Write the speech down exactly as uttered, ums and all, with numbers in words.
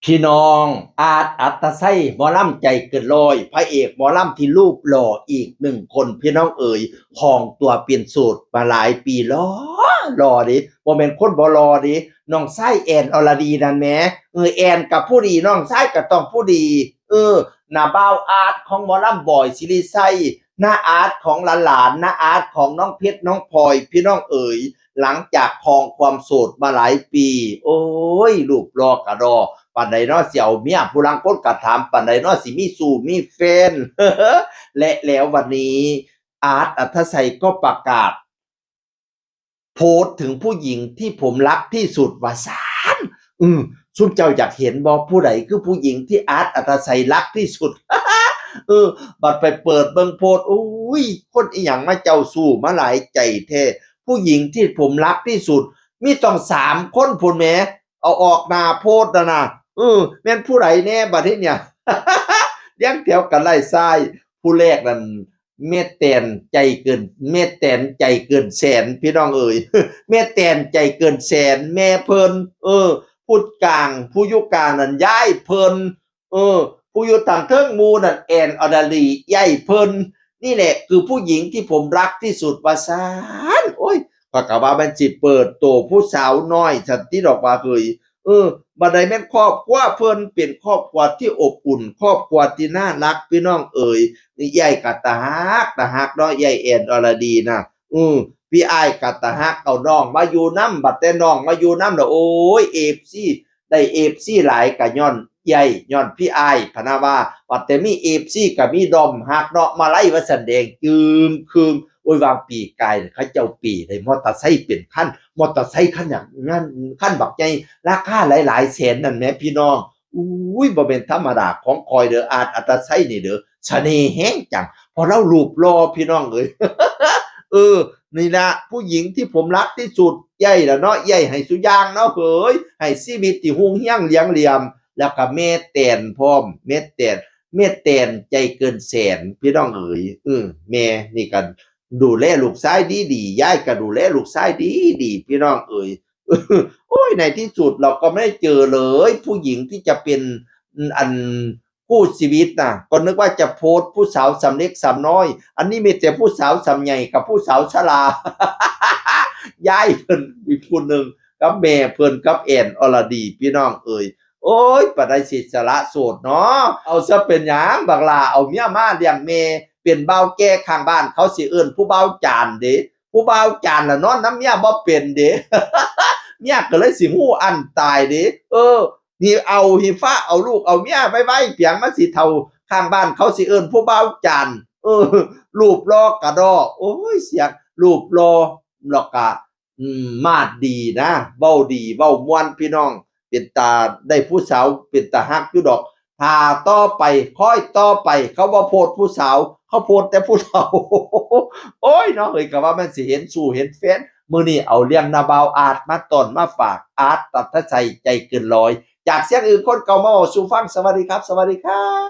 พี่น้อง อาร์ต อัตตชัย หมอลำใจเกินร้อย พระเอกหมอลำที่รูปหล่ออีกหนึ่งคน พี่น้องเอ๋ย ครองตัวเป็นโสดมาหลายปี หล่อ หล่อเด้ บ่แม่นคนบ่หล่อเด้ น้องชายแอน อรดีนั่นแหม เออ แอนก็ผู้ดี น้องชายก็ต้องผู้ดี เออ น้าบ่าวอาร์ตของหมอลำบอยศิริชัย น้าอาร์ตของหลานๆ น้าอาร์ตของน้องเพชรน้องพลอย พี่น้องเอ๋ย หลังจากครองความโสดมาหลายปี โอ้ย รูปหล่อกะดอ ปานใดเนาะสิเอาเมีย ผู้ลางคนก็ถาม ปานใดเนาะสิมีชู้มีแฟน และแล้ววันนี้ อาร์ต อัตตชัยก็ประกาศ โพสต์ถึงผู้หญิงที่ผมรักที่สุดว่าซั้น อืม ซุมเจ้าอยากเห็นบ่ ผู้ใดคือผู้หญิงที่อาร์ต อัตตชัยรักที่สุด เออ บัดไปเปิดเบิ่งโพสต์ โอ้ย คนอีหยังมาเจ้าชู้มาหลายใจแท้ ผู้หญิงที่ผมรักที่สุด มีต้องสามคนพู้นแหม เอาออกหน้าโพสต์น่ะนะ เออ แม่นผู้ใดแน่บัดนี้เนี่ย เรียงแถวกันไล่ซ้าย ผู้แรกนั่น แม่แตนใจเกิน แม่แตนใจเกินแสน พี่น้องเอ๋ย แม่แตนใจเกินแสน แม่เพิ่น เออ ผู้กลาง ผู้อยู่กลางนั่นยายเพิ่น เออ ผู้อยู่ตางเทิงหมู่นั่น แอน อรดี ยายเพิ่น นี่แหละคือผู้หญิงที่ผมรักที่สุดว่าซั้น โอ้ย ข้อยก็ว่ามันสิเปิดโตผู้สาวน้อยซั้นติดอกว่าเฮ้ย เออ บัดใดแม่นครอบครัวเพิ่นเป็นครอบครัวที่อบอุ่น ครอบครัวที่น่ารัก พี่น้องเอ๋ย นี่ยายก็ตาฮัก ตาฮักเนาะ ยายแอน อรดีน่ะ อือ พี่อ้ายก็ตาฮัก เอาน้องมาอยู่นำ บัดแต่น้องมาอยู่นำแล้ว โอ้ย เอฟซี ได้เอฟซีหลายก็ย้อนยาย ย้อนพี่อ้ายพะนะว่า บัดแต่มีเอฟซีก็มีด้อมฮักเนาะ มาลัยว่าซั่น แดงจึ่งครึ่ง โอ้ย วางปีกายเขาเจ้าปีได้มอเตอร์ไซค์เป็นคัน มอเตอร์ไซค์คันหยัง คันบักใหญ่ ราคาหลายๆ แสนนั่นแหมพี่น้อง อุ้ย บ่แม่นธรรมดาของข้อยเด้อ อาร์ต อัตตชัยนี่เด้อ เสน่ห์แฮงจัง เพราะลาวรูปหล่อพี่น้องเอ๋ย เออ นี่ละผู้หญิงที่ผมรักที่สุด ยายล่ะเนาะ ยายให้ซุอย่างเนาะเฮ้ย ให้ชีวิตที่ฮุ่งเฮืองเหลืองเหลี่ยม แล้วก็แม่แตนพร้อม แม่แตน แม่แตนใจเกินแสน พี่น้องเอ๋ย เออ แม่นี่ก็ดูแลลูกชายดีๆ ยายก็ดูแลลูกชายดีๆ พี่น้องเอ๋ย โอ้ย ในที่สุดเราก็ไม่ได้เจอเลย ผู้หญิงที่จะเป็น อัน คู่ชีวิตน่ะ ก็นึกว่าจะโพสต์ผู้สาวส่ำเล็กส่ำน้อย อันนี้มีแต่ผู้สาวส่ำใหญ่กับผู้สาวชรา ยายเพิ่นอีกผู้หนึ่ง กับแม่เพิ่นกับแอน อรดี พี่น้องเอ๋ย โอ้ย ปานใดสิสละโสดเนาะ เอาซะเป็นหยัง บักหล้าเอาเมียมาเลี้ยงแม่ เป็นบ่าวแก่ข้างบ้านเขาสิเอิ้นผู้บ่าวจานเด้ ผู้บ่าวจานล่ะนอนนำเมียบ่เป็นเด้ เมียก็เลยสิฮู้อันตายเด้ เออ หิเอาหิฟ้าเอาลูกเอาเมียไวๆ เปียงมันสิเฒ่า ข้างบ้านเขาสิเอิ้นผู้บ่าวจาน เออ รูปหล่อกะดอ โอ้ย เสียง รูปหล่อ แล้วกะ อืม มาดดีนะ เว้าดี เว้าม่วนพี่น้อง เป็นตาได้ผู้สาว เป็นตาฮักอยู่ดอก ถ้าต่อไป คอยต่อไป เขาบ่โพสต์ผู้สาว เขาโพสต์แต่ผู้เฒ่า โอ้ย เนาะ เฮ้ย ก็ว่ามันสิเห็นชู้เห็นแฟน มื้อนี้เอาเรื่องน้าบ่าวอาร์ตมาต้อนมาฝาก อาร์ต อัตตชัยใจเกินร้อย จากเสียงอื่นคนเก่ามาเว้าสู่ฟัง สวัสดีครับ สวัสดีครับ